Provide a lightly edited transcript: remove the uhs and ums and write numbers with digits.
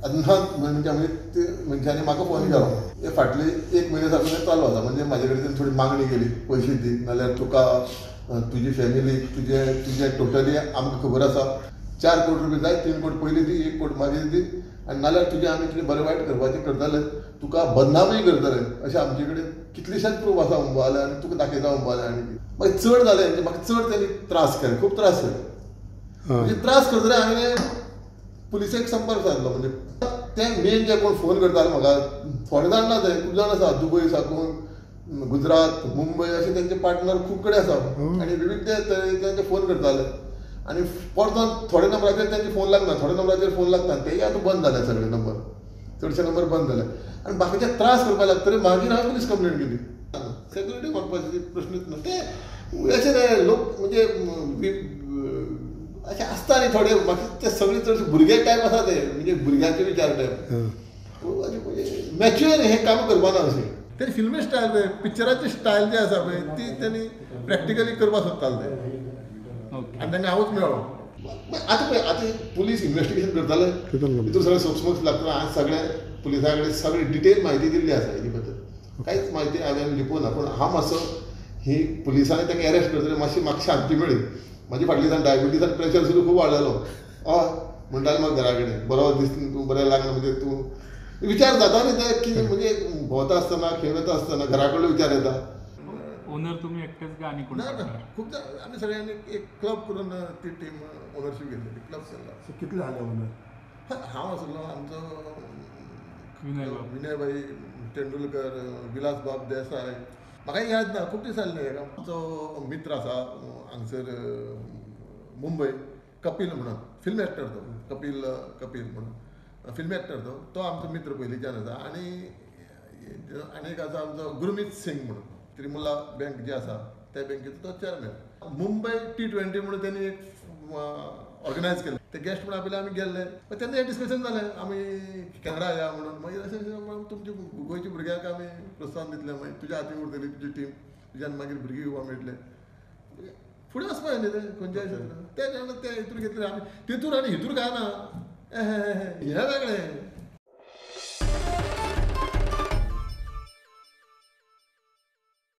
आतां ना म्हणजे आमी ते मनशांनी म्हाका फोन केलो. हे फाटले 1 म्हयने साकून चालू आसा. म्हणजे म्हाजे कडेन थोडी मागणी केली, पयशे दी नाल्यार तुका तुजी फॅमिली तुजें तुजें टोटली आमकां खबर आसा. 4 कोटी रुपया जाय, 3 कोटी पयलीं दी, 1 कोटी मागीर दी, आनी नाल्यार तुजें आमी कितें बरें वायट करपाचें करतले, तुका बदनामूय करतले. अशें आमचे कडेन कितलेशेच प्रूफ आसा म्हणपाक आनी तुका दाखयता म्हणपाक. आनी मागीर चड जालें, म्हाका चड तेणी त्रास केले, खूब त्रास केले. म्हणजे त्रास करतले हांवें पुलिसेक संपर्क सादलो. म्हणजे ते मेन जे कोण फोन करताले म्हाका, थोडे जाण ना, ते खूब जाण आसा दुबय साकून, गुजरात, मुंबय, अशे तेंचे पार्टनर खूब कडेन आसा आनी विविध तरेचे तेंचे फोन करताले. आनी परतून थोडे नंबराचेर तेंचे फोन लागना, थोडे नंबराचेर फोन लागता, तेय आतां बंद जाले सगळे नंबर, चडशे नंबर बंद जाले. आनी बाकीचे त्रास करपाक लागतरे मागीर हांवें पुलीस कंप्लेन केली. सेक्युरिटी मागपाची प्रश्नूच ना. ते अशे न्हय लोक म्हणजे अशें आसता न्ही थोडे, बाकी ते सगळे चडशे भुरगे टायप आसा ते, म्हणजे भुरग्यांचे विचार टायप, म्हणजे मॅच्युअर हें काम करपाना अशें. तेणी फिल्मी स्टायल पळय, पिक्चराची स्टायल जी आसा पळय ती तेणी प्रॅक्टिकली करपाक सोदताले ते. आनी तांकां हांवूच मेळ्ळो. आतां पळय आतां पुलीस इन्वेस्टिगेशन करताले, तितून सगळें सोक्समोक्स लागता. हांवें सगळें पुलिसां कडेन सगळी डिटेल म्हायती दिल्ली आसा हेजे बद्दल, कांयच म्हायती हांवें लिपोवना. पूण हांव मातसो ही पुलिसांनी तांकां एरेस्ट करतले मातशी म्हाका शांती मेळ्ळी. म्हाजी फाटली सान डायबिटीज आनी प्रेशर सुद्दां खूब वाडलेलो. हय म्हणटाले म्हाका घरा कडेन बरो दीस तूं बरें लागना, म्हणजे तूं विचार जाता न्ही ते की म्हणजे भोंवता आसतना खंय वता आसतना घरा कडलो विचार येता. ओनर तुमी एकटेच काय आनी कोण? ना ना, खूब आमी सगळ्यांनी एक क्लब करून ती टीम ओनरशीप घेतली, क्लब केल्लो. कितले जाले ओनर? हांव आसलो, आमचो विनयभाई तेंडुलकर, विलासबाब देसाय, म्हाका याद ना, खूब दीस जाले. आमचो मित्र आसा हांगसर मुंबय, कपील म्हणून, फिल्म एक्टर तो, कपील कपील म्हणून फिल्म एक्टर तो, तो आमचो मित्र पयलींच्यान आसा. आनी आनी एक आसा आमचो गुरमीत सिंग म्हणून, त्रिमुला बँक जी आसा त्या बँकेचो तो चेअरमॅन. मुंबय T20 म्हणून तेणी एक ऑर्गनायज केलें, ते गेस्ट म्हणून आपले आमी गेल्ले. तेन्ना हें डिस्कशन जालें आमी कॅनडा या म्हणून. मागीर अशें तुमच्या गोंयच्या भुरग्यांक आमी प्रोत्साहन दितले, मागीर तुज्या हातीन उरतली तुजी टीम, तुज्यान मागीर भुरगीं घेवपाक मेळटले, फुडें वचपा न्ही तें खंयच्याय क्षेत्रान. ते कारणान ते हितूर घेतले आमी, तितूर आनी हितूर काय ना, हें वेगळें.